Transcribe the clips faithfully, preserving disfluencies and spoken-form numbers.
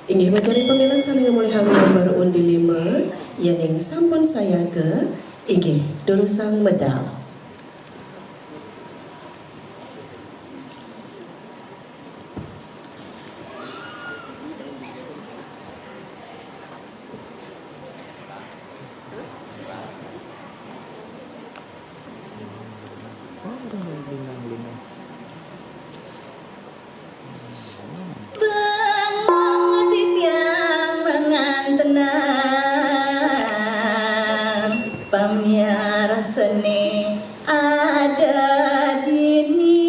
Inggih, majaring pamilet sané ngamolihang nomor undi lima, yéning sampun sayaga, inggih, durusang medal. Bengong titiang mangantenang, pamiarsané ada dini.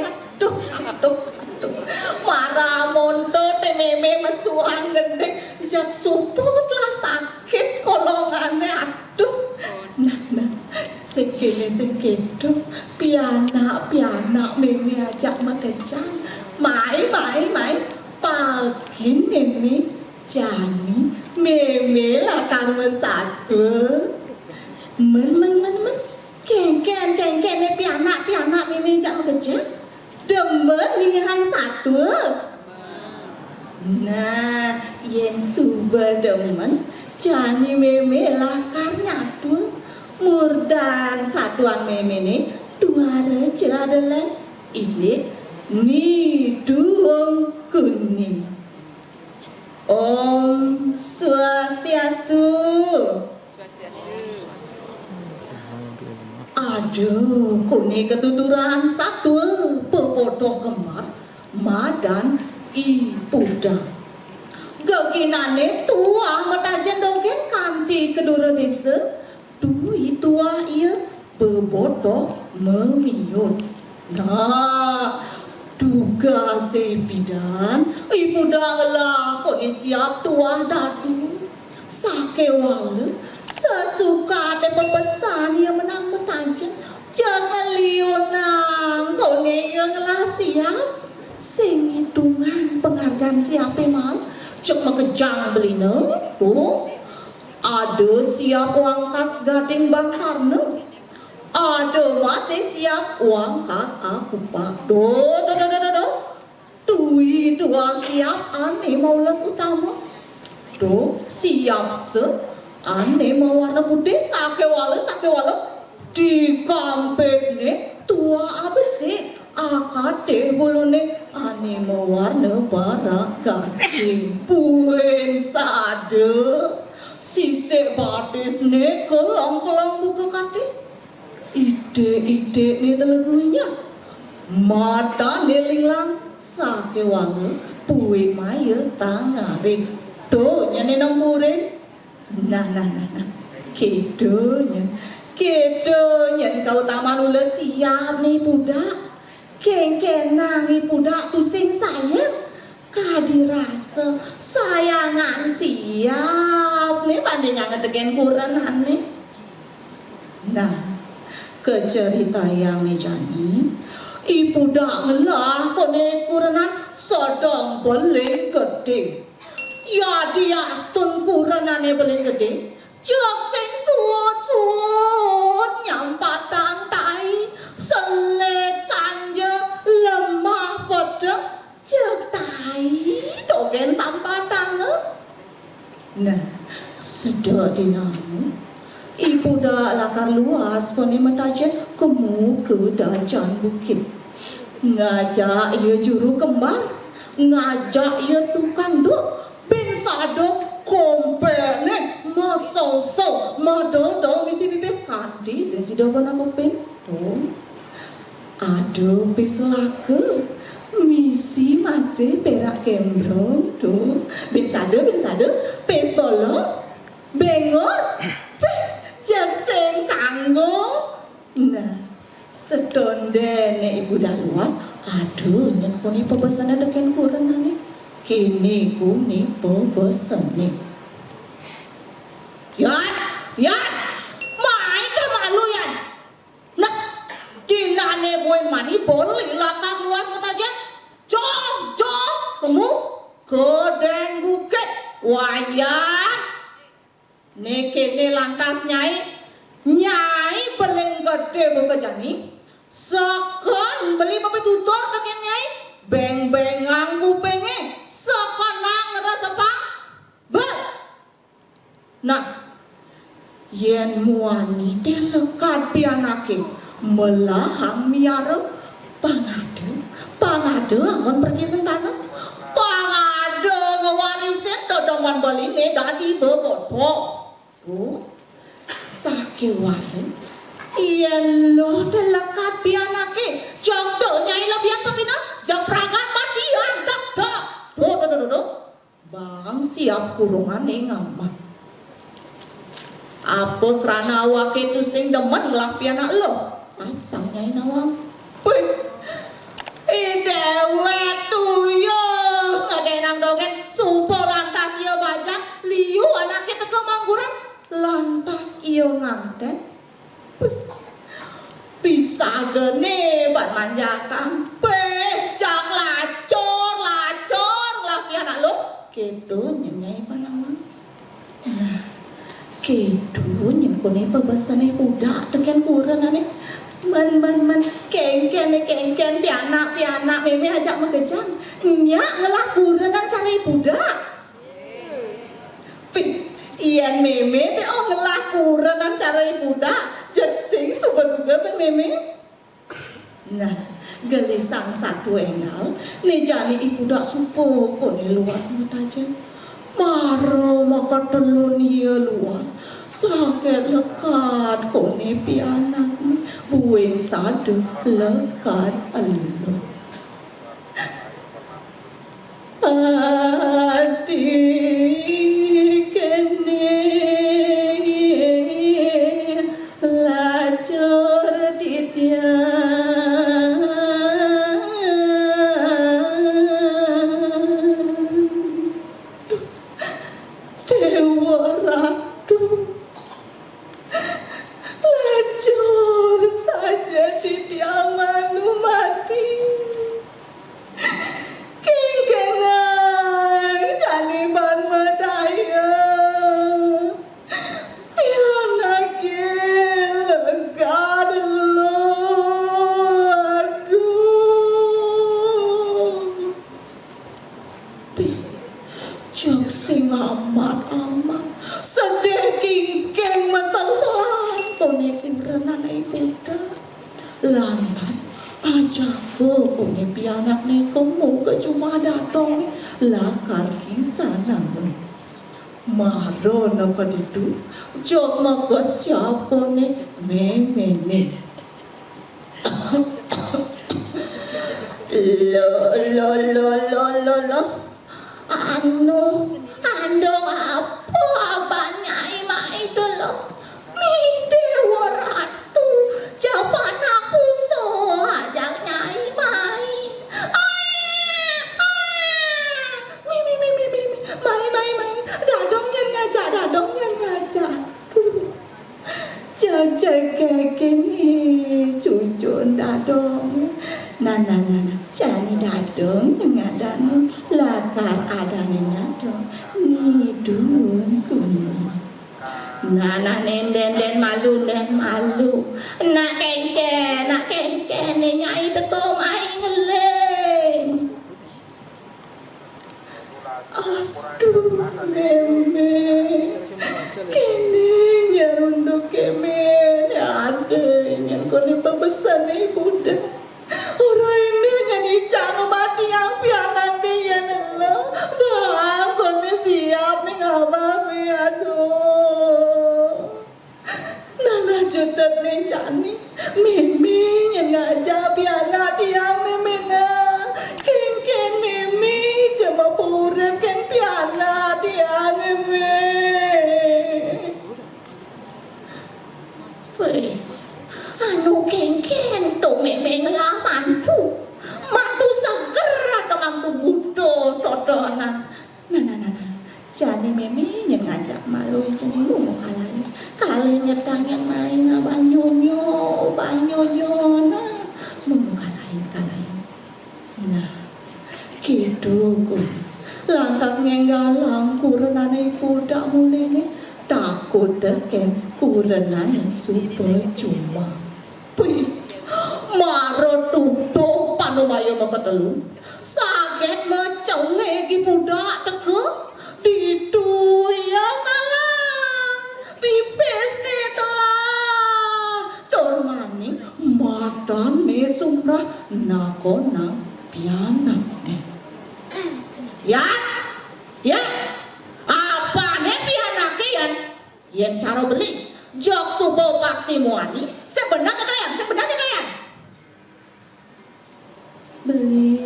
Aduh, aduh, aduh. Mara monto té mémé mesuang gedé, jak suput lah sakit kolongané. Aduh. Nah, nah. Sing kéné sing kéto, pianak-pianak mémé ajak makejang. Mai, mai, mai. Pagin mémé jani, mémé lakar masatua. Men, men, men, men. Kénkén, kénkén né pianak-pianak mémé ajak makejang. Demen ningehang satua? Nah, yén suba demen, jani mémé lakar nyatua. Murdan satuan méméné tuara ja delan, indik Ni Duung Kuning. Om Swastiastu. Ada koné katuturan satua bebodo kembar madan I Pudak. Geginané tuah matajén dogén kanti ka dura désa, duh tuah ia bebodo mamiut. Nah, dugasé pidan, I Pudak ngelah koné siap tuah dadu. Sakéwala, sasukaté pepesan ia menang matajén, jeg ngeliunang koné ia ngelah siap. Sing ngitungang pangargan siapé mal, jeg makejang belina, tuh. Ada siap wangkas Gading Bangkarna. Ada masih siap wangkas Akupak. Duh, duh, duh, duh, duh, duh. Tui tuah siap ané maulas utama. Duh, siap sa ané mawarna putih, sakéwala, sakéwala. Di kampidné tuah abesik, akatih buluné ané mawarna barak gajing. Buin sada, sisik batisné kelong-kelong buka katih. Itik-itikné telegunya. Matané linglang, sakéwala puing maya tangarit. Duh, nyené nempurin. Nah, nah, nah, nah. Kéto nyén. Kéto nyén kautaman ula siap né I Pudak. Kéngkénang I Pudak tusing sayang. Kadi rasa sayangan siap né bandingang tekén kurenané. Nah, kacaritayang né jani, I Pudak ngelah koné kurenan sedeng beling gedé. Yadiastun kurenané beling gedé, jeg sing suud-suud nyampatang tai, selit sanja lemah pedeng, jeg tai dogén sampatanga. Nah, sedek dina anu, I Pudak lakar luas koné matajén kemu ka dajan bukit. Ngajak ia juru kembar, ngajak ia tukang duk, bin sada kompéné masengsa, madol-dol misi pipis kanti sing sida bana kuping. Tuh. Ada pis laka, misi masih perak kembrong, tuh. Bin sada, bin sada, pis bolong, bengor, pih, jeg sing kanggo. Nah, setondéné I Pudak luas, ada nyén koné pepesené tekén kurenané. Kéné koné pepesené. Yan, Yan, mai té malu, Yan. Nah, dinané buin mani beli lakar luas matajén. Jong, jong, kemu ka dén bukit. Wayan. Né kéné lantas Nyai, Nyai beling gedé buka jani. Seken beli mapitutur tekén Nyai. Beng, beng, Yén muani té lekad pianaké, melahang miara, pang ada, pang ada anggon preti sentana, pang ada ngwarisin dedempan beliné dadi bebotong. Tuh, sakéwala, yén luh té lekad pianaké, jog da nyai lebihan pepineh, jepragan mati, adak dak. Tuh, tuh, tuh, tuh, tuh. Bang siap kurungané ngamah. Apa krana awaké tusing demen ngelah pianak luh? Apang nyai nawang. Wih, i déwék tuyuh ngadénang dogén, suba lantas ia bajang, liu anaké teka mangguran, lantas ia ngantén. Pisagéné ban manjakang. Béh, jak lacur, lacur, ngelah pianak luh. Kéto nyén nyai panawang. Nah, kéto nyén koné pabesené budak tekén kurenané. Mén, mén, mén, kénkén, kénkén, pianak, pianak, mémé ajak makejang. Nyak ngelah kurenan cara i budak. Pih, yén mémé té ong ngelah kurenan cara i budak, jeg sing suba duga bén mémé. Nah, gelisang satua énggal, né jani i budak suba koné luas matajén. Mara makatelun ia luas, saget lekad koné pianakné, buin sada lekad eluh. Adi kéné lacur titiang. Duh, Déwa Ratu, lacur saja titiang manumati. Kéngkénang jani ban madaya. Pianaké lega dulu. Aduh. Pih, jeg sing amat-amat. Sedih kéngkén maselselan koné kurenané i budak. Lantas, ajaga koné pianakné kemu ka jumah dadongné, lakar kingsananga. Mara naka ditu, jeg makesiab koné méméné. Lo, lo, lo, lo, lo, lo. Anu, anu apa abang nyai mai dulu? Mi Déwa Ratu, japan aku so ajak nyai mai. Ai, ai. Mi, mi, mi, mi, mi, mi. Mai, mai, mai. Dadong nyén ngajak, dadong nyén ngajak. Cecek kéné cucun dadong. Nah, nah, nah, nah. Jani dadong nyén ngadan lakar adané dadong. Ni dun kuning. Nah, nah, néndén, ndén malu, ndén malu. Nak kéngkén, nak kéngkén, né nyai teka mai ngeling. Aduh, mémé. Kéné nyerunduk kémé, ada nyén koné pabesené i budak. Ora éné nyén icang matiang pianak dé yén elo. Bang koné siap ning abah mé, aduh. Nah, nah, jedet né jani. Mémé nyén ngajak pianak tiang mémé nah. Kéngkén mémé ja mapurip kén pianak tiang mémé. Wéh, anu kéngkén to mémé ngelah mantu. Mantu seger atau mantu gudo totonan. Nah, nah, nah, nah. Jani mémé nyén ngajak malu i jani mumu kalahin. Kalih nyedang nyén main abang nyonyo, abang nyonyo. Nah, mumu kalahin, kalahin. Nah, kéto ko. Lantas ngénggalang kurenané i budak muliné. Takut tekén kurenané suba jumah. Pih, mara tutuh panumaya makatelun. Saget macelé i budak teka. Ditu ia kalah. Pipisné Nah, kona pianakné. Yan, Yan, apané pianakné, Yan? Yén cara beli, jog suba pasti muani. Sing bener kéto, Yan, sing bener kéto, Yan. Beli,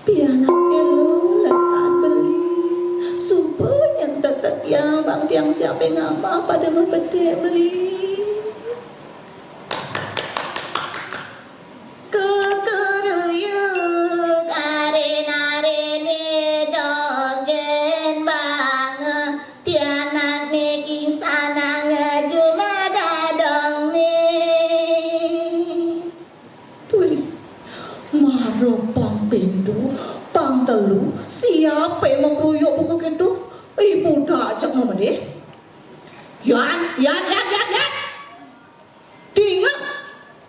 pianaké luh lekad beli. Suba nyentetek tiang, bang tiang siapé ngamah pada mabedé beli. Kekeruyuk arin-ariné dogén banga, pianakné ingsananga jumadadongné. Puri, mara pang pindo, pang telu, siapé makruyuk buka kéto? I Pudak ajak mabedé. Yan, Yan, Yan, Yan, Yan. Dingeh,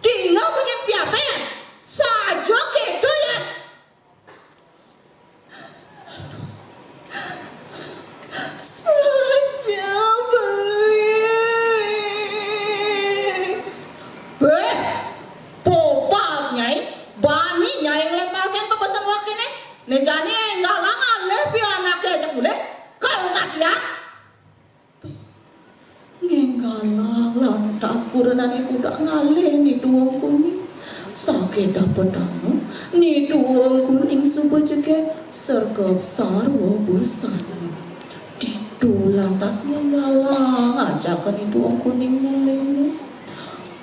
dingeh munyin siapé, Yan? Saja kéto, Yan. Saja beli. Béh, bobab Nyai, bani Nyai nglepasin pabesen waké né. Né jani énggalang alih pianaké ajak mulih. Kal matiang. Ngénggalang lantas kurenan I Pudak ngalih Ni Duwung Kuning. Sakédah petanga, Ni Duwung Kuning suba jegég sregep sarwa busana. Ditu lantas ngénggalang ajaka Ni Duwung Kuning mulihné.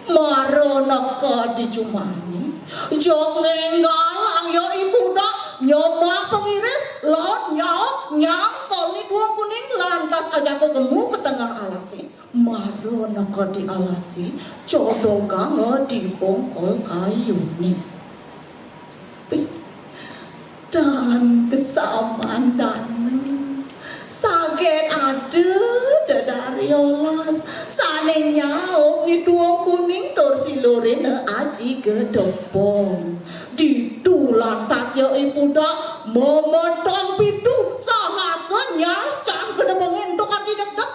Mara neked di jumahné, jeg ngénggalang ya I Pudak nyemah pangiris, laut nyaut nyangkal Ni Duwung Kuning lantas ajaka gemu ka tengah alasé. Mara neked di alasé, codoganga di bongkol kayuné. Pih, tan kasaman dana. Saget ada dedari olas sané nyaup Ni Duwung Kuning tur silurina aji gedebong. Ditu lantas ya I Pudak memetong pitu sahasa nyacah gedebongé ento kanti degdeg.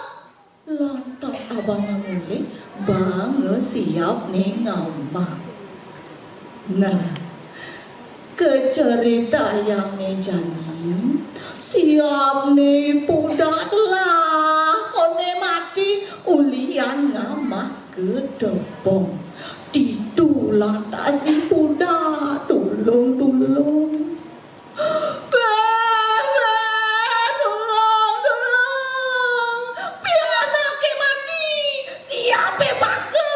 Lantas abana mulih, banga siap né ngamah. Nah, kacaritayang né jani, siap né I Pudak lah koné mati ulian ngamah gedebong. Ditu lantas I Pudak tulung-tulung. Béh, béh, tulung, tulung. Pianaké mati, siapé baka?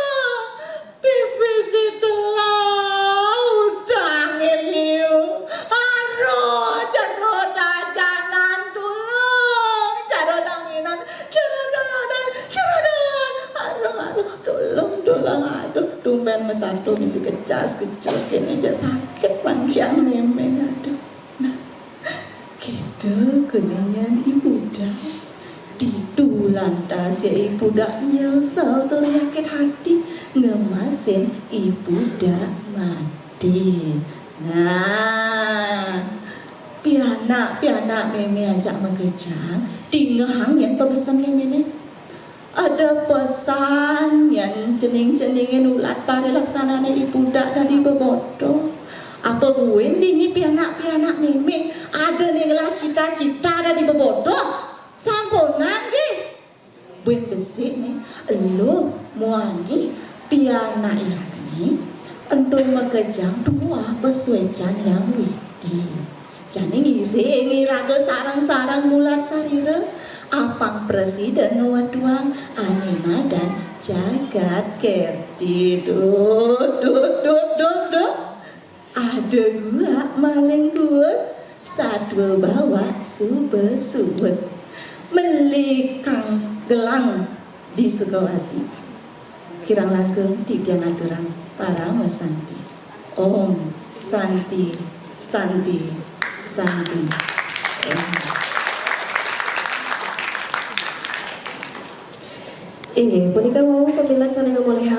Pipisé telah, udangé liu. Aduh, jeruk dajanan, tulung. Jeruk danginan, jeruk danginan, jeruk danginan. Aduh, aduh, tulung, tulung. Aduh, tumbén masatu misi kecas, kecas kéné ja sakit mangkihan mémé. Aduh. Nah, kéto keningan I Pudak. Ditu lantas ya I Pudak nyesel tur nyakit hati ngemasin I Pudak mati. Nah, pianak-pianak mémé ajak makejang, dingehang yén pabesen méméné. Ada pesan yén cening-ceningé nulat parilaksanané I Pudak dadi bebodo. Apa buin dini pianak-pianak mémé ada né ngelah cita-cita dadi bebodo? Sampunang nggih. Buin besik né, eluh muani pianak iragané ento makejang tuah pasuécan Hyang Widhi. Jani ngiring iraga sareng-sareng mulat sarira, apang prasida ngwetuang ané madan jagat kerti. Dut, dut, dut, dut, dut. Ada guak maling guak, satua bawak suba suut. Meli kang gelang di Sukawati. Kirang langkung titiang aturang paramasanti. Om Santi, Santi, Santi. Om. Inggih, punika wau pamilet sané ngamolihang